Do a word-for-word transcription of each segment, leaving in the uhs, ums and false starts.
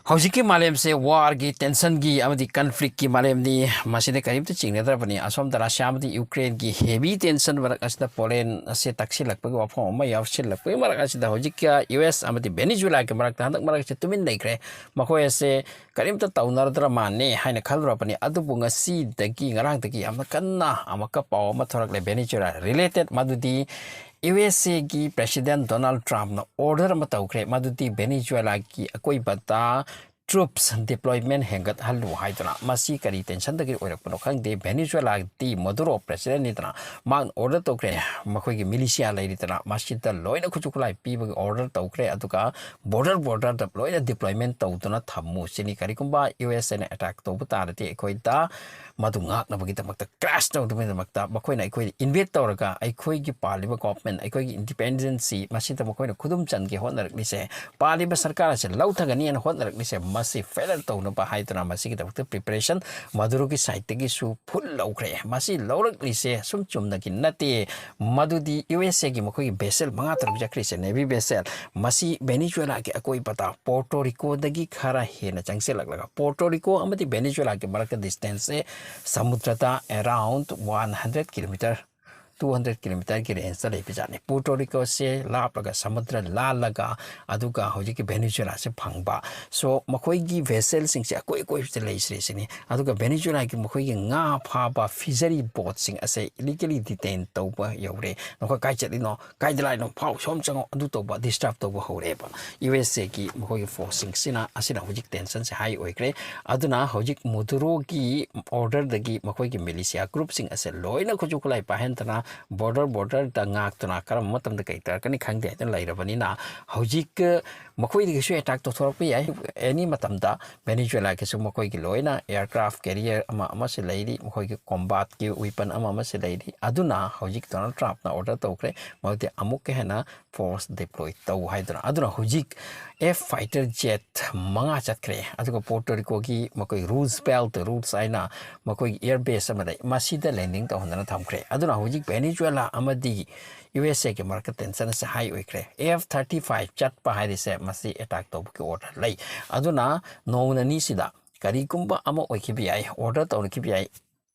ꯍꯧꯖꯤꯛꯀꯤ ꯃꯥꯂꯦꯝꯁꯦ ꯋꯥꯔꯒꯤ, ꯇꯦꯟꯁꯟꯒꯤ ꯑꯃꯗꯤ ꯀꯟꯐ꯭ꯂꯤꯛꯀꯤ ꯃꯥꯂꯦꯝꯅꯤ꯫ ꯃꯁꯤꯗ ꯀꯔꯤꯝꯇ ꯆꯤꯡꯅꯗ꯭ꯔꯕꯅꯤ꯫ ꯑꯁꯣꯝꯗ ꯔꯁꯤꯌꯥ ꯑꯃꯗꯤ ꯌꯨꯀ꯭ꯔꯦꯟꯒꯤ ꯍꯦꯚꯤ ꯇꯦꯟꯁꯟ ꯃꯔꯛ ꯑꯁꯤꯗ ꯄꯣꯂꯦꯟ ꯑꯁꯦ ꯇꯛꯁꯤꯜꯂꯛꯄꯒꯤ ꯋꯥꯐꯝ ꯑꯃ ꯌꯥꯎꯁꯤꯜꯂꯛꯄꯒꯤ ꯃꯔꯛ ꯑꯁꯤꯗ ꯍꯧꯖꯤꯛꯀꯤ ꯌꯨ ꯑꯦꯁ ꯑꯃꯗꯤ ꯚꯦꯅꯤꯖꯨꯋꯦꯂꯥꯒꯤ ꯃꯔꯛꯇ ꯍꯟꯗꯛ ꯃꯔꯛꯁꯦ ꯇꯨꯃꯤꯟ ꯂꯩꯈ꯭ꯔꯦ꯫ ꯃꯈꯣꯏ ꯑꯁꯦ ꯀꯔꯤꯝꯇ ꯇꯧꯅꯔꯗ꯭ꯔ ꯃꯥꯟꯅꯦ ꯍꯥꯏꯅ ꯈꯜꯂꯨꯔꯕꯅꯤ꯫ ꯑꯗꯨꯕꯨ ꯉꯁꯤꯗꯒꯤ, ꯉꯔꯥꯡꯗꯒꯤ ꯌꯥꯝꯅ ꯀꯟꯅ ꯑꯃꯨꯛꯀ ꯄꯥꯎ ꯑꯃ ꯊꯣꯔꯛꯂꯦ ꯚꯦꯅꯤꯖꯨꯋꯦꯂꯥ ꯔꯤꯂꯦꯇꯦꯠ, ꯃꯗꯨꯗꯤ ꯌꯨ ꯑꯦꯁ ꯑꯦꯒꯤ ꯄ꯭ꯔꯦꯁꯤꯗꯦꯟ ꯗꯣꯅꯥꯜꯗ ꯇ꯭ꯔꯝꯞꯅ ꯑꯣꯔꯗꯔ ꯑꯃ ꯇꯧꯈ꯭ꯔꯦ, ꯃꯗꯨꯗꯤ ꯚꯦꯅꯤꯖꯨꯋꯦꯂꯥꯒꯤ ꯑꯀꯣꯏꯕꯗ ꯇ꯭ꯔꯨꯞꯁ ꯗꯤꯄ꯭ꯂꯣꯏꯃꯦꯟ ꯍꯦꯟꯒꯠꯍꯜꯂꯨ ꯍꯥꯏꯗꯨꯅ꯫ ꯃꯁꯤ ꯀꯔꯤ ꯇꯦꯟꯁꯟꯗꯒꯤ ꯑꯣꯏꯔꯛꯄꯅꯣ ꯈꯪꯗꯦ꯫ ꯚꯦꯅꯤꯖꯨꯋꯦꯂꯥꯗꯤ ꯃꯗꯨꯔꯣ ꯄ꯭ꯔꯦꯁꯤꯗꯦꯟꯅꯤꯗꯅ, ꯃꯍꯥꯛꯅ ꯑꯣꯔꯗꯔ ꯇꯧꯈ꯭ꯔꯦ꯫ ꯃꯈꯣꯏꯒꯤ ꯃꯤꯂꯤꯁꯤꯌꯥ ꯂꯩꯔꯤꯗꯅ, ꯃꯁꯤꯗ ꯂꯣꯏꯅ ꯈꯨꯠꯁꯨ ꯈꯨꯠꯂꯥꯏ ꯄꯤꯕꯒꯤ ꯑꯣꯔꯗꯔ ꯇꯧꯈ꯭ꯔꯦ꯫ ꯑꯗꯨꯒ ꯕꯣꯔꯗꯔ, ꯕꯣꯔꯗꯔꯗ ꯂꯣꯏꯅ ꯗꯤꯄ꯭ꯂꯣꯏꯃꯦꯟ ꯇꯧꯗꯨꯅ ꯊꯝꯃꯨ ꯁꯤꯅꯤ꯫ ꯀꯔꯤꯒꯨꯝꯕ ꯌꯨ ꯑꯦꯁ ꯑꯦꯅ ꯑꯦꯇꯥꯛ ꯇꯧꯕ ꯇꯥꯔꯗꯤ ꯑꯩꯈꯣꯏꯗ ꯃꯗꯨ ꯉꯥꯛꯅꯕꯒꯤꯗꯃꯛꯇ, ꯀ꯭ꯔꯥꯁ ꯇꯧꯗꯕꯒꯤꯗꯃꯛꯇ ꯃꯈꯣꯏꯅ ꯑꯩꯈꯣꯏꯗ ꯏꯟꯚꯦꯗ ꯇꯧꯔꯒ ꯑꯩꯈꯣꯏꯒꯤ ꯄꯥꯜꯂꯤꯕ ꯒꯣꯚꯔꯟꯃꯦꯟ, ꯑꯩꯈꯣꯏꯒꯤ ꯏꯟꯗꯤꯄꯦꯟꯗꯦꯟꯁꯤ ꯃꯁꯤꯗ ꯃꯈꯣꯏꯅ ꯈꯨꯗꯨꯝ ꯆꯟꯒꯦ ꯍꯣꯠꯅꯔꯛꯂꯤꯁꯦ, ꯄꯥꯜꯂꯤꯕ ꯁꯔꯀꯥꯔ ꯑꯁꯤ ꯂꯧꯊꯒꯅꯤꯅ ꯍꯣꯠꯅꯔꯛꯂꯤꯁꯦ, ꯃꯁꯤ ꯐꯦꯂꯔ ꯇꯧꯅꯕ ꯍꯥꯏꯗꯨꯅ ꯃꯁꯤꯒꯤꯗꯃꯛꯇ ꯄ꯭ꯔꯤꯄꯦꯔꯦꯁꯟ ꯃꯗꯨꯔꯣꯒꯤ ꯁꯥꯏꯠꯇꯒꯤꯁꯨ ꯐꯨꯜ ꯂꯧꯈ꯭ꯔꯦ꯫ ꯃꯁꯤ ꯂꯧꯔꯛꯂꯤꯁꯦ ꯁꯨꯝ ꯆꯨꯝꯅꯒꯤ ꯅꯠꯇꯦ, ꯃꯗꯨꯗꯤ ꯌꯨ ꯑꯦꯁ ꯑꯦꯒꯤ ꯃꯈꯣꯏꯒꯤ ꯚꯦꯁꯦꯜ ꯃꯉꯥ ꯇꯔꯨꯛ ꯆꯠꯈ꯭ꯔꯤꯁꯦ, ꯅꯦꯚꯤ ꯚꯦꯁꯦꯜ, ꯃꯁꯤ ꯚꯦꯅꯤꯖꯨꯋꯦꯂꯥꯒꯤ ꯑꯀꯣꯏꯕꯗ ꯄꯣꯔꯇꯣ ꯔꯤꯀꯣꯗꯒꯤ ꯈꯔ ꯍꯦꯟꯅ ꯆꯪꯁꯤꯜꯂꯛꯂꯒ, ꯄꯣꯔꯇꯣ ꯔꯤꯀꯣ ꯑꯃꯗꯤ ꯚꯦꯅꯤꯖꯨꯋꯦꯂꯥꯒꯤ ꯃꯔꯛꯇ ꯗꯤꯁꯇꯦꯟꯁꯁꯦ ꯁꯃꯨꯗ꯭ꯔꯗ around one hundred kilometre, two hundred ꯀꯤꯂꯣꯃꯤꯇꯔꯒꯤ ꯔꯦꯟꯖꯇ ꯂꯩꯕꯖꯥꯠꯅꯤ꯫ ꯄꯣꯔꯇꯣ ꯔꯤꯀꯣꯁꯦ ꯂꯥꯞꯂꯒ ꯁꯃꯨꯗ꯭ꯔ ꯂꯥꯜꯂꯒ, ꯑꯗꯨꯒ ꯍꯧꯖꯤꯛꯀꯤ ꯚꯦꯅꯤꯖꯨꯋꯦꯂꯥꯁꯦ ꯐꯪꯕ꯫ ꯁꯣ ꯃꯈꯣꯏꯒꯤ ꯚꯦꯁꯦꯜꯁꯤꯡꯁꯦ ꯑꯀꯣꯏ ꯑꯀꯣꯏꯕꯁꯤꯗ ꯂꯩꯁꯤꯔꯤꯁꯤꯅꯤ꯫ ꯑꯗꯨꯒ ꯚꯦꯅꯤꯖꯨꯋꯦꯂꯥꯒꯤ ꯃꯈꯣꯏꯒꯤ ꯉꯥ ꯐꯥꯕ ꯐꯤꯁꯔꯤ ꯕꯣꯠꯁꯤꯡ ꯑꯁꯦ ꯏꯂꯤꯒꯦꯂꯤ ꯗꯤꯇꯦꯟ ꯇꯧꯕ ꯌꯧꯔꯦ꯫ ꯅꯈꯣꯏ ꯀꯥꯏ ꯆꯠꯂꯤꯅꯣ, ꯀꯥꯏꯗ ꯂꯥꯛꯏꯅꯣ, ꯐꯥꯎ, ꯁꯣꯝ ꯆꯪꯉꯣ, ꯑꯗꯨ ꯇꯧꯕ, ꯗꯤꯁꯇꯔꯕ ꯇꯧꯕ ꯍꯧꯔꯦꯕ꯫ ꯌꯨ ꯑꯦꯁ ꯑꯦꯒꯤ ꯃꯈꯣꯏꯒꯤ ꯐꯣꯔꯁꯁꯤꯡꯁꯤꯅ, ꯑꯁꯤꯅ ꯍꯧꯖꯤꯛ ꯇꯦꯟꯁꯟꯁꯦ ꯍꯥꯏ ꯑꯣꯏꯈ꯭ꯔꯦ꯫ ꯑꯗꯨꯅ ꯍꯧꯖꯤꯛ ꯃꯨꯗꯨꯔꯣꯒꯤ ꯑꯣꯔꯗꯔꯗꯒꯤ ꯃꯈꯣꯏꯒꯤ ꯃꯤꯂꯤꯁꯤꯌꯥ ꯒ꯭ꯔꯨꯞꯁꯤꯡ ꯑꯁꯦ ꯂꯣꯏꯅ ꯈꯨꯠꯁꯨ ꯈꯨꯠꯂꯥꯏ ꯄꯥꯏꯍꯟꯗꯅ, ꯕꯣꯔꯗꯔ, ꯕꯣꯔꯗꯔꯗ ꯉꯥꯛꯇꯨꯅ ꯀꯔꯝꯕ ꯃꯇꯝꯗ ꯀꯩ ꯇꯧꯔꯛꯀꯅꯤ ꯈꯪꯗꯦ ꯍꯥꯏꯗꯨꯅ ꯂꯩꯔꯕꯅꯤꯅ, ꯍꯧꯖꯤꯛ ꯃꯈꯣꯏꯗꯒꯤꯁꯨ ꯑꯦꯇꯥꯛ ꯇꯧꯊꯣꯔꯛꯄ ꯌꯥꯏ꯫ ꯑꯦꯅꯤ ꯃꯇꯝꯗ ꯚꯦꯅꯤꯖꯨꯋꯦꯂꯥꯒꯤꯁꯨ ꯃꯈꯣꯏꯒꯤ ꯂꯣꯏꯅ ꯑꯦꯌꯔꯀ꯭ꯔꯥꯐ ꯀꯦꯔꯤꯌꯔ ꯑꯃ ꯑꯃꯁꯨ ꯂꯩꯔꯤ, ꯃꯈꯣꯏꯒꯤ ꯀꯣꯝꯕꯥꯠꯀꯤ ꯋꯤꯄꯟ ꯑꯃ ꯑꯃꯁꯨ ꯂꯩꯔꯤ꯫ ꯑꯗꯨꯅ ꯍꯧꯖꯤꯛ ꯗꯣꯅꯥꯜꯗ ꯇ꯭ꯔꯝꯞꯅ ꯑꯣꯔꯗꯔ ꯇꯧꯈ꯭ꯔꯦ, ꯃꯗꯨꯗꯤ ꯑꯃꯨꯛꯀ ꯍꯦꯟꯅ force deploy ꯇꯧ ꯍꯥꯏꯗꯨꯅ꯫ ꯑꯗꯨꯅ ꯍꯧꯖꯤꯛ F fighter jet ꯃꯉꯥ ꯆꯠꯈ꯭ꯔꯦ꯫ ꯑꯗꯨꯒ Puerto Ricoꯒꯤ ꯃꯈꯣꯏ Roosevelt, Roosevelt ꯍꯥꯏꯅ ꯃꯈꯣꯏꯒꯤ air base ꯑꯃꯗ ꯃꯁꯤꯗ landing ꯇꯧꯍꯟꯗꯅ ꯊꯝꯈ꯭ꯔꯦ꯫ ꯑꯗꯨꯅ ꯍꯧꯖꯤꯛ Venezuela ꯑꯃꯗꯤ U S Aꯒꯤ ꯃꯔꯛꯇ tension ꯑꯁꯤ high ꯑꯣꯏꯈ꯭ꯔꯦ꯫ F thirty five ꯆꯠꯄ ꯍꯥꯏꯔꯤꯁꯦ ꯃꯁꯤ attack ꯇꯧꯕꯒꯤ order ꯂꯩ꯫ ꯑꯗꯨꯅ ꯅꯣꯡ ꯅꯤꯅꯤꯁꯤꯗ ꯀꯔꯤꯒꯨꯝꯕ ꯑꯃ ꯑꯣꯏꯈꯤꯕ ꯌꯥꯏ, order ꯇꯧꯔꯛꯈꯤꯕ ꯌꯥꯏ꯫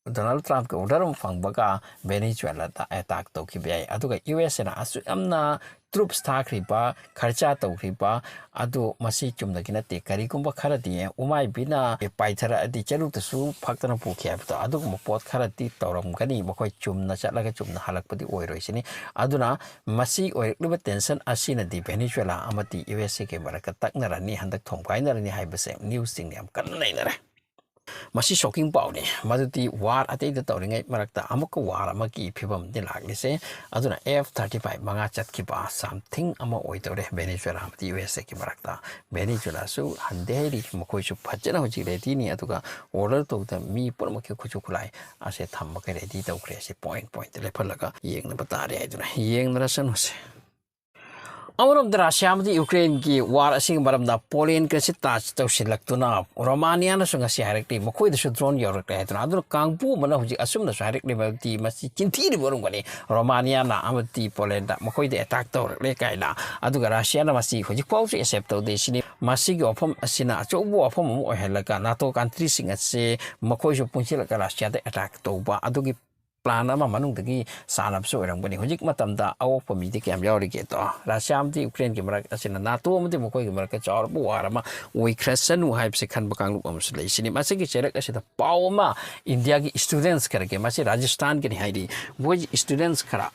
ꯗꯣꯅꯥꯜꯗ ꯇ꯭ꯔꯝꯞꯀꯤ order ꯑꯃ ꯐꯪꯕꯒ Venezuelaꯗ attack ꯇꯧꯈꯤꯕ ꯌꯥꯏ꯫ ꯑꯗꯨꯒ U S Aꯅ ꯑꯁꯨꯛ ꯌꯥꯝꯅ troops ꯊꯥꯈ꯭ꯔꯤꯕ, ꯈꯔꯆꯥ ꯇꯧꯈ꯭ꯔꯤꯕ ꯑꯗꯨ ꯃꯁꯤ ꯆꯨꯝꯅꯒꯤ ꯅꯠꯇꯦ꯫ ꯀꯔꯤꯒꯨꯝꯕ ꯈꯔꯗꯤ ꯎꯃꯥꯏꯕꯤꯅ ꯄꯥꯏꯊꯔꯛꯑꯗꯤ ꯆꯔꯨꯇꯁꯨ ꯐꯛꯇꯅ ꯄꯨꯈꯤ ꯍꯥꯏꯕꯗꯣ, ꯑꯗꯨꯒꯨꯝꯕ ꯄꯣꯠ ꯈꯔꯗꯤ ꯇꯧꯔꯝꯒꯅꯤ꯫ ꯃꯈꯣꯏ ꯆꯨꯝꯅ ꯆꯠꯂꯒ ꯆꯨꯝꯅ ꯍꯜꯂꯛꯄꯗꯤ ꯑꯣꯏꯔꯣꯏꯁꯤꯅꯤ꯫ ꯑꯗꯨꯅ ꯃꯁꯤ ꯑꯣꯏꯔꯛꯂꯤꯕ tension ꯑꯁꯤꯅꯗꯤ Venezuela ꯑꯃꯗꯤ U S Aꯒꯤ ꯃꯔꯛꯇ ꯇꯛꯅꯔꯅꯤ, ꯍꯟꯗꯛ ꯊꯣꯝꯒꯥꯏꯅꯔꯅꯤ ꯍꯥꯏꯕꯁꯦ newsꯁꯤꯡꯅ ꯌꯥꯝ ꯀꯟꯅ ꯅꯩꯅꯔꯦ꯫ ꯃꯁꯤ shocking ꯄꯥꯎꯅꯤ꯫ ꯃꯗꯨꯗꯤ war ꯑꯇꯩꯗ ꯇꯧꯔꯤꯉꯩ ꯃꯔꯛꯇ ꯑꯃꯨꯛꯀ war ꯑꯃꯒꯤ ꯐꯤꯕꯝꯗꯤ ꯂꯥꯛꯂꯤꯁꯦ꯫ ꯑꯗꯨꯅ F thirty five ꯃꯉꯥ ꯆꯠꯈꯤꯕ something ꯑꯃ ꯑꯣꯏꯗꯧꯔꯦ Venezuela ꯑꯃꯗꯤ U S Aꯒꯤ ꯃꯔꯛꯇ꯫ Venezuelaꯁꯨ ꯍꯟꯗꯦ ꯍꯥꯏꯔꯤ, ꯃꯈꯣꯏꯁꯨ ꯐꯖꯅ ꯍꯧꯖꯤꯛ readyꯅꯤ꯫ ꯑꯗꯨꯒ order ꯇꯧꯗ ꯃꯤ ꯄꯨꯝꯅꯃꯛꯀꯤ ꯈꯨꯠꯁꯨ ꯈꯨꯠꯂꯥꯏ ꯑꯁꯦ ꯊꯝꯃꯒ ready ꯇꯧꯈ꯭ꯔꯦ꯫ ꯑꯁꯤ point pointꯇ ꯂꯦꯞꯍꯜꯂꯒ ꯌꯦꯡꯅꯕ ꯇꯥꯔꯦ ꯍꯥꯏꯗꯨꯅ ꯌꯦꯡꯅꯔꯁꯅꯨꯁꯦ꯫ ꯑꯃꯔꯣꯝꯗ ꯔꯁꯤꯌꯥ ꯑꯃꯗꯤ ꯌꯨꯀ꯭ꯔꯦꯟꯒꯤ war ꯑꯁꯤꯒꯤ ꯃꯔꯝꯗ ꯄꯣꯂꯦꯟꯒ ꯁꯤ touch ꯇꯧꯁꯤꯜꯂꯛꯇꯨꯅ ꯔꯣꯃꯥꯅꯤꯌꯥꯅꯁꯨ ꯉꯁꯤ ꯍꯥꯏꯔꯛꯂꯤ, ꯃꯈꯣꯏꯗꯁꯨ drone ꯌꯧꯔꯛꯂꯦ ꯍꯥꯏꯗꯨꯅ꯫ ꯑꯗꯨꯅ ꯀꯥꯡꯕꯨ ꯑꯃꯅ ꯍꯧꯖꯤꯛ ꯑꯁꯨꯝꯅꯁꯨ ꯍꯥꯏꯔꯛꯂꯤꯕꯗꯤ ꯃꯁꯤ ꯆꯤꯟꯊꯤꯔꯤꯕ ꯑꯣꯏꯔꯝꯒꯅꯤ, ꯔꯣꯃꯥꯅꯤꯌꯥꯅ ꯑꯃꯗꯤ ꯄꯣꯂꯦꯟꯗ ꯃꯈꯣꯏꯗ attack ꯇꯧꯔꯛꯂꯦ ꯀꯥꯏꯅ꯫ ꯑꯗꯨꯒ ꯔꯁꯤꯌꯥꯅ ꯃꯁꯤ ꯍꯧꯖꯤꯛ ꯐꯥꯎꯁꯨ accept ꯇꯧꯗꯦ ꯁꯤꯅꯤ꯫ ꯃꯁꯤꯒꯤ ꯋꯥꯐꯝ ꯑꯁꯤꯅ ꯑꯆꯧꯕ ꯋꯥꯐꯝ ꯑꯃ ꯑꯣꯏꯍꯜꯂꯒ NATO countryꯁꯤꯡ ꯑꯁꯦ ꯃꯈꯣꯏꯁꯨ ꯄꯨꯟꯁꯤꯜꯂꯒ ꯔꯁꯤꯌꯥꯗ attack ꯇꯧꯕ ꯑꯗꯨꯒꯤ plan ꯑꯃ ꯃꯅꯨꯡꯗꯒꯤ ꯁꯥꯟꯅꯕꯁꯨ ꯑꯣꯏꯔꯝꯒꯅꯤ꯫ ꯍꯧꯖꯤꯛ ꯃꯇꯝꯗ ꯑꯑꯣꯛꯄ ꯃꯤꯗꯤ ꯀꯌꯥꯝ ꯌꯥꯎꯔꯤꯒꯦꯗꯣ? ꯔꯁꯤꯌꯥ ꯑꯃꯗꯤ ꯌꯨꯀ꯭ꯔꯦꯟꯒꯤ ꯃꯔꯛ ꯑꯁꯤꯅ NATO ꯑꯃꯗꯤ ꯃꯈꯣꯏꯒꯤ ꯃꯔꯛꯇ ꯆꯥꯎꯔꯕ war ꯑꯃ ꯑꯣꯏꯈ꯭ꯔꯁꯅꯨ ꯍꯥꯏꯕꯁꯤ ꯈꯟꯕ ꯀꯥꯡꯂꯨꯞ ꯑꯃꯁꯨ ꯂꯩ꯫ ꯁꯤꯅꯤ ꯃꯁꯤꯒꯤ ꯆꯩꯔꯛ ꯑꯁꯤꯗ ꯄꯥꯎ ꯑꯃ ꯏꯟꯗꯤꯌꯥꯒꯤ students ꯈꯔꯒꯤ, ꯃꯁꯤ ꯔꯥꯖꯁꯊꯥꯟꯒꯤꯅꯤ ꯍꯥꯏꯔꯤ, ꯃꯣꯏ students ꯈꯔ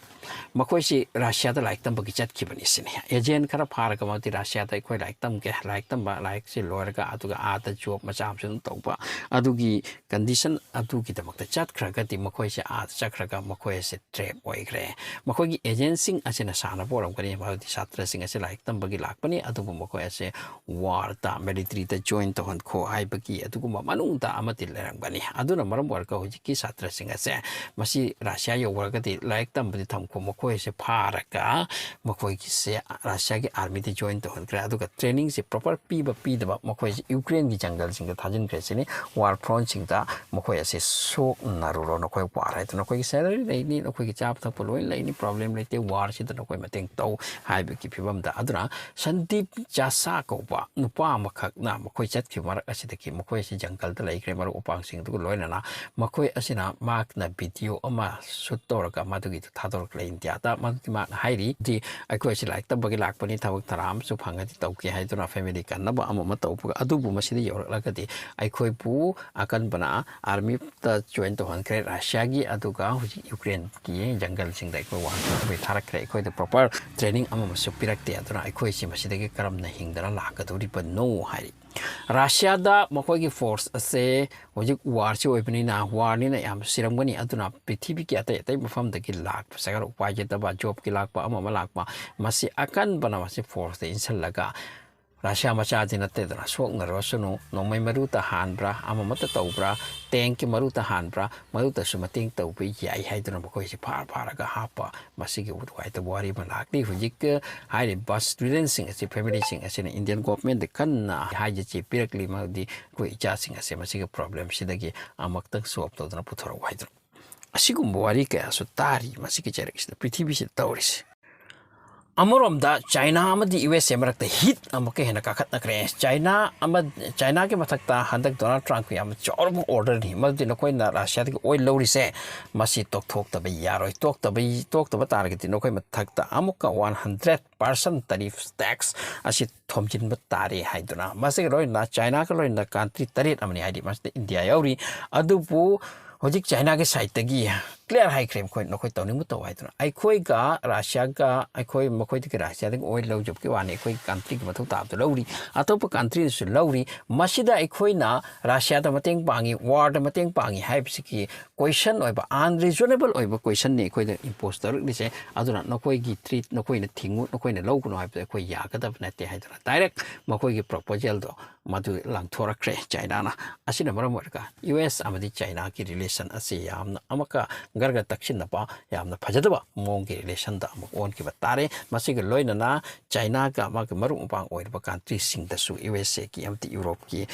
ꯃꯈꯣꯏꯁꯤ ꯔꯁꯤꯌꯥꯗ ꯂꯥꯏꯔꯤꯛ ꯇꯝꯕꯒꯤ ꯆꯠꯈꯤꯕꯅꯤ ꯁꯤꯅꯤ꯫ Agent ꯈꯔ ꯐꯥꯔꯒ ꯃꯗꯤ ꯔꯁꯤꯌꯥꯗ ꯑꯩꯈꯣꯏ ꯂꯥꯏꯔꯤꯛ ꯇꯝꯒꯦ, ꯂꯥꯏꯔꯤꯛ ꯇꯝꯕ, ꯂꯥꯏꯔꯤꯛꯁꯤ ꯂꯣꯏꯔꯒ ꯑꯗꯨꯒ ꯑꯥꯗ job ꯃꯆꯥ ꯑꯃꯁꯨ ꯑꯗꯨꯝ ꯇꯧꯕ, ꯑꯗꯨꯒꯤ condition ꯑꯗꯨꯒꯤꯗꯃꯛꯇ ꯆꯠꯈ꯭ꯔꯒꯗꯤ ꯃꯈꯣꯏꯁꯦ ꯑꯥꯗ ꯆꯠꯈ꯭ꯔꯒ ꯃꯈꯣꯏ ꯑꯁꯦ trap ꯑꯣꯏꯈ꯭ꯔꯦ꯫ ꯃꯈꯣꯏꯒꯤ agentꯁꯤꯡ ꯑꯁꯤꯅ ꯁꯥꯟꯅꯕ ꯑꯣꯏꯔꯝꯒꯅꯤ, ꯃꯔꯝꯗꯤ ꯁꯥꯇ꯭ꯔꯁꯤꯡ ꯑꯁꯤ ꯂꯥꯏꯔꯤꯛ ꯇꯝꯕꯒꯤ ꯂꯥꯛꯄꯅꯤ, ꯑꯗꯨꯕꯨ ꯃꯈꯣꯏ ꯑꯁꯦ warꯗ, militaryꯗ join ꯇꯧꯍꯟꯈꯣ ꯍꯥꯏꯕꯒꯤ ꯑꯗꯨꯒꯨꯝꯕ ꯃꯅꯨꯡꯗ ꯑꯃꯗꯤ ꯂꯩꯔꯝꯒꯅꯤ꯫ ꯑꯗꯨꯅ ꯃꯔꯝ ꯑꯣꯏꯔꯒ ꯍꯧꯖꯤꯛꯀꯤ ꯁꯥꯇ꯭ꯔꯁꯤꯡ ꯑꯁꯦ ꯃꯁꯤ ꯔꯁꯤꯌꯥ ꯌꯧꯈ꯭ꯔꯒꯗꯤ ꯂꯥꯏꯔꯤꯛ ꯇꯝꯕꯗꯤ ꯊꯝꯈꯣ ꯃꯈꯣꯏꯁꯦ ꯐꯥꯔꯒ ꯃꯈꯣꯏꯒꯤꯁꯦ ꯔꯁꯤꯌꯥꯒꯤ ꯑꯥꯔꯃꯤꯗ ꯖꯣꯏꯟ ꯇꯧꯍꯟꯈ꯭ꯔꯦ꯫ ꯑꯗꯨꯒ ꯇ꯭ꯔꯦꯅꯤꯡꯁꯦ ꯄ꯭ꯔꯣꯄꯔ ꯄꯤꯕ ꯄꯤꯗꯕ ꯃꯈꯣꯏꯁꯦ ꯌꯨꯀ꯭ꯔꯦꯟꯒꯤ ꯖꯪꯒꯜꯁꯤꯡꯗ ꯊꯥꯖꯤꯟꯈ꯭ꯔꯦ ꯁꯤꯅꯤ꯫ ꯋꯥꯔ ꯐ꯭ꯔꯣꯟꯁꯤꯡꯗ ꯃꯈꯣꯏ ꯑꯁꯦ ꯁꯣꯛꯅꯔꯨꯔꯣ, ꯅꯈꯣꯏ ꯋꯥꯔ ꯍꯥꯏꯗꯨꯅ ꯅꯈꯣꯏꯒꯤ ꯁꯦꯂꯔꯤ ꯂꯩꯅꯤ, ꯅꯈꯣꯏꯒꯤ ꯆꯥꯕ ꯊꯛꯄ ꯂꯣꯏ ꯂꯩꯅꯤ, ꯄ꯭ꯔꯣꯕ꯭ꯂꯦꯝ ꯂꯩꯇꯦ, ꯋꯥꯔꯁꯤꯗ ꯅꯈꯣꯏ ꯃꯇꯦꯡ ꯇꯧ ꯍꯥꯏꯕꯒꯤ ꯐꯤꯕꯝꯗ꯫ ꯑꯗꯨꯅ ꯁꯟꯗꯤꯞ ꯆꯥꯁꯥ ꯀꯧꯕ ꯅꯨꯄꯥ ꯑꯃꯈꯛꯅ ꯃꯈꯣꯏ ꯆꯠꯈꯤꯕ ꯃꯔꯛ ꯑꯁꯤꯗꯒꯤ ꯃꯈꯣꯏ ꯑꯁꯤ ꯖꯪꯒꯜꯗ ꯂꯩꯈ꯭ꯔꯦ, ꯃꯔꯨꯞ ꯃꯄꯥꯡꯁꯤꯡ ꯑꯗꯨꯒ ꯂꯣꯏꯅꯅ꯫ ꯃꯈꯣꯏ ꯑꯁꯤꯅ ꯃꯍꯥꯛꯅ ꯚꯤꯗꯤꯑꯣ ꯑꯃ ꯁꯨꯠ ꯇꯧꯔꯒ ꯃꯗꯨꯒꯤꯗꯨ ꯊꯥꯗꯣꯔꯛꯂꯦ ꯏꯟꯗꯤꯌꯥꯗ꯫ ꯃꯗꯨꯗꯤ ꯃꯍꯥꯛꯅ ꯍꯥꯏꯔꯤ, "ꯗꯤ ꯑꯩꯈꯣꯏ ꯑꯁꯤ ꯂꯥꯏꯔꯤꯛ ꯇꯝꯕꯒꯤ ꯂꯥꯛꯄꯅꯤ, ꯊꯕꯛ ꯊꯧꯔꯝ ꯑꯃꯁꯨ ꯐꯪꯉꯗꯤ ꯇꯧꯒꯦ ꯍꯥꯏꯗꯨꯅ ꯐꯦꯃꯤꯂꯤ ꯀꯟꯅꯕ ꯑꯃ ꯑꯃ ꯇꯧꯕꯒ, ꯑꯗꯨꯕꯨ ꯃꯁꯤꯗ ꯌꯧꯔꯛꯂꯒꯗꯤ ꯑꯩꯈꯣꯏꯕꯨ ꯑꯀꯟꯕꯅ ꯑꯥꯔꯃꯤꯗ ꯖꯣꯏꯟ ꯇꯧꯍꯟꯈ꯭ꯔꯦ ꯔꯁꯤꯌꯥꯒꯤ, ꯑꯗꯨꯒ ꯍꯧꯖꯤꯛ ꯌꯨꯀ꯭ꯔꯦꯟꯒꯤ ꯖꯪꯒꯜꯁꯤꯡꯗ ꯑꯩꯈꯣꯏ ꯋꯥꯔ ꯇꯧꯕꯩ ꯊꯥꯔꯛꯈ꯭ꯔꯦ, ꯑꯩꯈꯣꯏꯗ ꯄ꯭ꯔꯣꯄꯔ ꯇ꯭ꯔꯦꯅꯤꯡ ꯑꯃꯃꯁꯨ ꯄꯤꯔꯛꯇꯦ, ꯑꯗꯨꯅ ꯑꯩꯈꯣꯏꯁꯤ ꯃꯁꯤꯗꯒꯤ ꯀꯔꯝꯅ ꯍꯤꯡꯗꯅ ꯂꯥꯛꯀꯗꯧꯔꯤꯕꯅꯣ?" ꯍꯥꯏꯔꯤ꯫ ꯔꯁꯤꯌꯥꯗ ꯃꯈꯣꯏꯒꯤ ꯐꯣꯔꯁ ꯑꯁꯦ ꯍꯧꯖꯤꯛ ꯋꯥꯔꯁꯤ ꯑꯣꯏꯕꯅꯤꯅ, ꯋꯥꯔꯅꯤꯅ ꯌꯥꯝ ꯁꯤꯔꯝꯒꯅꯤ, ꯑꯗꯨꯅ ꯄ꯭ꯔꯤꯊꯤꯕꯤꯒꯤ ꯑꯇꯩ ꯑꯇꯩ ꯃꯐꯝꯗꯒꯤ ꯂꯥꯛꯄ ꯁꯔꯀꯥꯔ ꯎꯄꯥꯏ ꯂꯩꯇꯕ, ꯖꯣꯕꯀꯤ ꯂꯥꯛꯄ, ꯑꯃ ꯑꯃ ꯂꯥꯛꯄ, ꯃꯁꯤ ꯑꯀꯟꯕꯅ ꯃꯁꯤ ꯐꯣꯔꯁꯇ ꯏꯟꯁꯤꯜꯂꯒ ꯔꯁꯤꯌꯥ ꯃꯆꯥꯗꯤ ꯅꯠꯇꯦꯗꯅ, ꯁꯣꯛꯅꯔꯁꯅꯨ, ꯅꯣꯡꯃꯩ ꯃꯔꯨꯇ ꯍꯥꯟꯕ꯭ꯔꯥ, ꯑꯃꯃꯠꯇ ꯇꯧꯕ꯭ꯔꯥ, ꯇꯦꯡꯀꯤ ꯃꯔꯨꯇ ꯍꯥꯟꯕ꯭ꯔꯥ, ꯃꯗꯨꯗꯁꯨ ꯃꯇꯦꯡ ꯇꯧꯕ ꯌꯥꯏ ꯍꯥꯏꯗꯨꯅ ꯃꯈꯣꯏꯁꯤ ꯐꯥꯔ ꯐꯥꯔꯒ ꯍꯥꯞꯄ, ꯃꯁꯤꯒꯤ ꯅꯨꯡꯉꯥꯏꯇꯕ ꯋꯥꯔꯤ ꯑꯃ ꯂꯥꯛꯂꯤ꯫ ꯍꯧꯖꯤꯛ ꯍꯥꯏꯔꯤꯕ ꯁ꯭ꯇꯨꯗꯦꯟꯁꯤꯡ ꯑꯁꯤ, ꯐꯦꯃꯤꯂꯤꯁꯤꯡ ꯑꯁꯤꯅ ꯏꯟꯗꯤꯌꯟ ꯒꯣꯚꯔꯟꯃꯦꯟꯠꯇ ꯀꯟꯅ ꯍꯥꯏꯖ ꯆꯦ ꯄꯤꯔꯛꯂꯤ, ꯃꯔꯝꯗꯤ ꯑꯩꯈꯣꯏ ꯏꯆꯥꯁꯤꯡ ꯑꯁꯦ ꯃꯁꯤꯒꯤ ꯄ꯭ꯔꯣꯕ꯭ꯂꯦꯝꯁꯤꯗꯒꯤ ꯑꯃꯨꯛꯇꯪ ꯁꯣꯜꯕ ꯇꯧꯗꯨꯅ ꯄꯨꯊꯣꯔꯛꯎ ꯍꯥꯏꯗꯨꯅ꯫ ꯑꯁꯤꯒꯨꯝꯕ ꯋꯥꯔꯤ ꯀꯌꯥꯁꯨ ꯇꯥꯔꯤ ꯃꯁꯤꯒꯤ ꯆꯩꯔꯛꯁꯤꯗ, ꯄ꯭ꯔꯤꯊꯤꯕꯤꯁꯤꯗ ꯇꯧꯔꯤꯁꯦ꯫ ꯑꯃꯔꯣꯝꯗ ꯆꯥꯏꯅꯥ ꯑꯃꯗꯤ ꯌꯨ ꯑꯦꯁ ꯑꯦ ꯃꯔꯛꯇ ꯍꯤꯠ ꯑꯃꯨꯛꯀ ꯍꯦꯟꯅ ꯀꯥꯈꯠꯅꯈ꯭ꯔꯦ꯫ ꯆꯥꯏꯅꯥ ꯑꯃ, ꯆꯥꯏꯅꯥꯒꯤ ꯃꯊꯛꯇ ꯍꯟꯗꯛ ꯗꯣꯅꯥꯜꯗ ꯇ꯭ꯔꯝꯞꯀꯤ ꯌꯥꯝꯅ ꯆꯥꯎꯔꯕ ꯑꯣꯔꯗꯔꯅꯤ, ꯃꯗꯨꯗꯤ ꯅꯈꯣꯏꯅ ꯔꯁꯤꯌꯥꯗꯒꯤ ꯑꯣꯏꯜ ꯂꯧꯔꯤꯁꯦ, ꯃꯁꯤ ꯇꯣꯛꯊꯣꯛꯇꯕ ꯌꯥꯔꯣꯏ꯫ ꯇꯣꯛꯇꯕ, ꯇꯣꯛꯇꯕ ꯇꯥꯔꯒꯗꯤ ꯅꯈꯣꯏ ꯃꯊꯛꯇ ꯑꯃꯨꯛꯀ ꯋꯥꯟ ꯍꯟꯗ꯭ꯔꯦꯠ ꯄꯥꯔꯁꯦꯟꯠ ꯇꯦꯔꯤꯐ ꯇꯦꯛꯁ ꯑꯁꯤ ꯊꯣꯝꯖꯤꯟꯕ ꯇꯥꯔꯦ ꯍꯥꯏꯗꯨꯅ, ꯃꯁꯤꯒ ꯂꯣꯏꯅꯅ ꯆꯥꯏꯅꯥꯒ ꯂꯣꯏꯅꯅ ꯀꯟꯇ꯭ꯔꯤ ꯇꯔꯦꯠ ꯑꯃꯅꯤ, ꯍꯥꯏꯗꯤ ꯃꯁꯤꯗ ꯏꯟꯗꯤꯌꯥ ꯌꯥꯎꯔꯤ꯫ ꯑꯗꯨꯕꯨ ꯍꯧꯖꯤꯛ ꯆꯥꯏꯅꯥꯒꯤ ꯁꯥꯏꯠꯇꯒꯤ ꯀ꯭ꯂꯤꯌꯥꯔ ꯍꯥꯏꯈ꯭ꯔꯦ, ꯃꯈꯣꯏ, ꯅꯈꯣꯏ ꯇꯧꯅꯤꯡꯕ ꯇꯧ ꯍꯥꯏꯗꯨꯅ꯫ ꯑꯩꯈꯣꯏꯒ ꯔꯁꯤꯌꯥꯒ, ꯑꯩꯈꯣꯏ ꯃꯈꯣꯏꯗꯒꯤ ꯔꯁꯤꯌꯥꯗꯒꯤ ꯑꯣꯏꯜ ꯂꯧꯖꯕꯒꯤ ꯋꯥꯅꯤ, ꯑꯩꯈꯣꯏꯒꯤ ꯀꯟꯇ꯭ꯔꯤꯒꯤ ꯃꯊꯧ ꯇꯥꯕꯗꯨ ꯂꯧꯔꯤ, ꯑꯇꯣꯞꯄ ꯀꯟꯇ꯭ꯔꯤꯅꯁꯨ ꯂꯧꯔꯤ꯫ ꯃꯁꯤꯗ ꯑꯩꯈꯣꯏꯅ ꯔꯁꯤꯌꯥꯗ ꯃꯇꯦꯡ ꯄꯥꯡꯉꯤ, ꯋꯥꯔꯗ ꯃꯇꯦꯡ ꯄꯥꯡꯉꯤ ꯍꯥꯏꯕꯁꯤꯒꯤ ꯀꯣꯏꯁꯟ ꯑꯣꯏꯕ, ꯑꯟꯔꯤꯖꯅꯦꯕꯜ ꯑꯣꯏꯕ ꯀꯣꯏꯁꯟꯅꯤ ꯑꯩꯈꯣꯏꯗ ꯏꯝꯄꯣꯁ ꯇꯧꯔꯛꯂꯤꯁꯦ꯫ ꯑꯗꯨꯅ ꯅꯈꯣꯏꯒꯤ ꯇ꯭ꯔꯤꯠ, ꯅꯈꯣꯏꯅ ꯊꯤꯡꯉꯨ, ꯅꯈꯣꯏꯅ ꯂꯧꯒꯅꯨ ꯍꯥꯏꯕꯗꯣ ꯑꯩꯈꯣꯏ ꯌꯥꯒꯗꯕ ꯅꯠꯇꯦ ꯍꯥꯏꯗꯨꯅ ꯗꯥꯏꯔꯦꯛ ꯃꯈꯣꯏꯒꯤ ꯄ꯭ꯔꯣꯄꯣꯖꯦꯜꯗꯣ ꯃꯗꯨ ꯂꯪꯊꯣꯔꯛꯈ꯭ꯔꯦ ꯆꯥꯏꯅꯥꯅ꯫ ꯑꯁꯤꯅ ꯃꯔꯝ ꯑꯣꯏꯔꯒ ꯌꯨ ꯑꯦꯁ ꯑꯃꯗꯤ ꯆꯥꯏꯅꯥꯒꯤ ꯔꯤꯂꯦꯁꯟ ꯑꯁꯤ ꯌꯥꯝꯅ ꯑꯃꯨꯛꯀ ꯒꯔꯒ ꯇꯛꯁꯤꯟꯅꯕ ꯌꯥꯝꯅ ꯐꯖꯗꯕ ꯃꯑꯣꯡꯒꯤ ꯔꯤꯂꯦꯁꯟꯗ ꯑꯃꯨꯛ ꯑꯣꯟꯈꯤꯕ ꯇꯥꯔꯦ꯫ ꯃꯁꯤꯒ ꯂꯣꯏꯅꯅ ꯆꯥꯏꯅꯥꯒ ꯃꯥꯒꯤ ꯃꯔꯨꯞ ꯃꯄꯥꯡ ꯑꯣꯏꯔꯤꯕ ꯀꯟꯇ꯭ꯔꯤꯁꯤꯡꯗꯁꯨ ꯌꯨ ꯑꯦꯁ ꯑꯦꯒꯤ ꯑꯃꯗꯤ ꯌꯨꯔꯣꯞꯀꯤ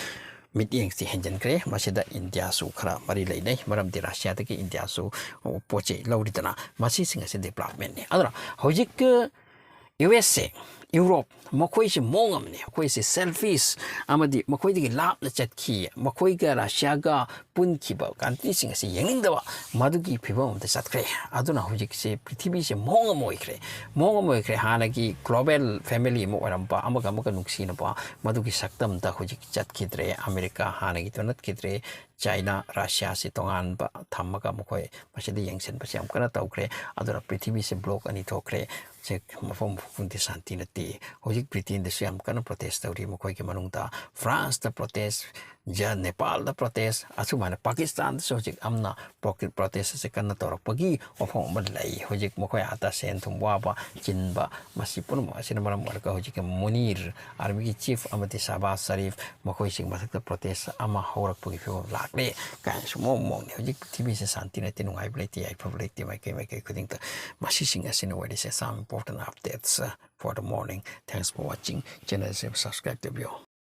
ꯃꯤꯠꯌꯦꯡꯁꯤ ꯍꯦꯟꯖꯤꯟꯈ꯭ꯔꯦ꯫ ꯃꯁꯤꯗ ꯏꯟꯗꯤꯌꯥꯁꯨ ꯈꯔ ꯃꯔꯤ ꯂꯩꯅꯩ, ꯃꯔꯝꯗꯤ ꯔꯁꯤꯌꯥꯗꯒꯤ ꯏꯟꯗꯤꯌꯥꯁꯨ ꯄꯣꯠ ꯆꯩ ꯂꯧꯔꯤꯗꯅ꯫ ꯃꯁꯤꯁꯤꯡ ꯑꯁꯤ ꯗꯤꯕꯂꯞꯃꯦꯟꯅꯤ꯫ ꯑꯗꯨꯅ ꯍꯧꯖꯤꯛ ꯌꯨ ꯑꯦꯁ ꯑꯦ, ꯌꯨꯔꯣꯞ, ꯃꯈꯣꯏꯁꯤ ꯃꯑꯣꯡ ꯑꯃꯅꯤ꯫ ꯃꯈꯣꯏꯁꯤ ꯁꯦꯜꯐꯤꯁ ꯑꯃꯗꯤ ꯃꯈꯣꯏꯗꯒꯤ ꯂꯥꯞꯅ ꯆꯠꯈꯤ꯫ ꯃꯈꯣꯏꯒ ꯔꯁꯤꯌꯥꯒ ꯄꯨꯟꯈꯤꯕ ꯀꯟꯇ꯭ꯔꯤꯁꯤꯡ ꯑꯁꯤ ꯌꯦꯡꯅꯤꯡꯗꯕ, ꯃꯗꯨꯒꯤ ꯐꯤꯕꯝ ꯑꯃꯗ ꯆꯠꯈ꯭ꯔꯦ꯫ ꯑꯗꯨꯅ ꯍꯧꯖꯤꯛꯁꯦ ꯄ꯭ꯔꯤꯊꯤꯕꯤꯁꯦ ꯃꯑꯣꯡ ꯑꯃ ꯑꯣꯏꯈ꯭ꯔꯦ꯫ ꯃꯑꯣꯡ ꯑꯃ ꯑꯣꯏꯈ꯭ꯔꯦ꯫ ꯍꯥꯟꯅꯒꯤ ꯒ꯭ꯂꯣꯕꯦꯜ ꯐꯦꯃꯤꯂꯤ ꯑꯃ ꯑꯣꯏꯔꯝꯕ, ꯑꯃꯒ ꯑꯃꯒ ꯅꯨꯡꯁꯤꯅꯕ, ꯃꯗꯨꯒꯤ ꯁꯛꯇꯝꯗ ꯍꯧꯖꯤꯛ ꯆꯠꯈꯤꯗ꯭ꯔꯦ꯫ ꯑꯃꯦꯔꯤꯀꯥ ꯍꯥꯟꯅꯒꯤꯗꯨ ꯅꯠꯈꯤꯗ꯭ꯔꯦ꯫ ꯆꯥꯏꯅꯥ, ꯔꯁꯤꯌꯥꯁꯤ ꯇꯣꯉꯥꯟꯕ ꯊꯝꯃꯒ ꯃꯈꯣꯏ ꯃꯁꯤꯗ ꯌꯦꯡꯁꯤꯟꯕꯁꯤ ꯌꯥꯝ ꯀꯟꯅ ꯇꯧꯈ꯭ꯔꯦ꯫ ꯑꯗꯨꯅ ꯄ꯭ꯔꯤꯊꯤꯕꯤꯁꯦ ꯕ꯭ꯂꯣꯛ ꯑꯅꯤ ꯊꯣꯛꯈ꯭ꯔꯦ꯫ ꯁꯦ ꯃꯐꯝ ꯃꯐꯝꯗꯤ ꯁꯥꯟꯇꯤ ꯅꯠꯇꯦ꯫ ꯍꯧꯖꯤꯛ ꯕ꯭ꯔꯤꯇꯦꯟꯗꯁꯨ ꯌꯥꯝ ꯀꯟꯅ ꯄ꯭ꯔꯣꯇꯦꯁ ꯇꯧꯔꯤ꯫ ꯃꯈꯣꯏꯒꯤ ꯃꯅꯨꯡꯗ ꯐ꯭ꯔꯥꯟꯁꯇ ꯄ꯭ꯔꯣꯇꯦꯁ, ꯖ-, ꯅꯦꯄꯥꯜꯗ ꯄ꯭ꯔꯣꯇꯦꯁ, ꯑꯁꯨꯃꯥꯏꯅ ꯄꯥꯀꯤꯁꯇꯥꯟꯗꯁꯨ ꯍꯧꯖꯤꯛ ꯌꯥꯝꯅ ꯄ꯭ꯔꯣꯀꯦ-, ꯄ꯭ꯔꯣꯇꯦꯁ ꯑꯁꯤ ꯀꯟꯅ ꯇꯧꯔꯛꯄꯒꯤ ꯋꯥꯐꯝ ꯑꯃ ꯂꯩ꯫ ꯍꯧꯖꯤꯛ ꯃꯈꯣꯏ ꯑꯥꯗ ꯁꯦꯟ ꯊꯨꯝ ꯋꯥꯕ, ꯆꯤꯟꯕ, ꯃꯁꯤ ꯄꯨꯝꯅꯃꯛ ꯑꯁꯤꯅ ꯃꯔꯝ ꯑꯣꯏꯔꯒ ꯍꯧꯖꯤꯛꯀꯤ ꯃꯨꯅꯤꯔ, ꯑꯥꯔꯃꯤꯒꯤ ꯆꯤꯐ ꯑꯃꯗꯤ ꯁꯍꯕꯥꯖ ꯁꯔꯤꯐ, ꯃꯈꯣꯏꯁꯤꯡ ꯃꯊꯛꯇ ꯄ꯭ꯔꯣꯇꯦꯁ ꯑꯃ ꯍꯧꯔꯛꯄꯒꯤ ꯐꯤꯕꯝ ꯂꯥꯛꯂꯦ ꯀꯥꯏꯅꯁꯨ ꯃꯑꯣꯡ ꯃꯑꯣꯡꯅꯤ꯫ ꯍꯧꯖꯤꯛ ꯄ꯭ꯔꯤꯊꯤꯕꯤꯁꯦ ꯁꯥꯟꯇꯤ ꯅꯠꯇꯦ, ꯅꯨꯡꯉꯥꯏꯕ ꯂꯩꯇꯦ, ꯌꯥꯏꯐꯕ ꯂꯩꯇꯦ ꯃꯥꯏꯀꯩ ꯃꯥꯏꯀꯩ ꯈꯨꯗꯤꯡꯗ꯫ ꯃꯁꯤꯁꯤꯡ ꯑꯁꯤꯅ ꯑꯣꯏꯔꯤꯁꯦ some important updates for the morning. Thanks for watching. ꯆꯦꯅꯦꯜꯁꯦ ꯁꯕꯁꯀ꯭ꯔꯥꯏꯕ ꯇꯧꯕꯤꯌꯨ꯫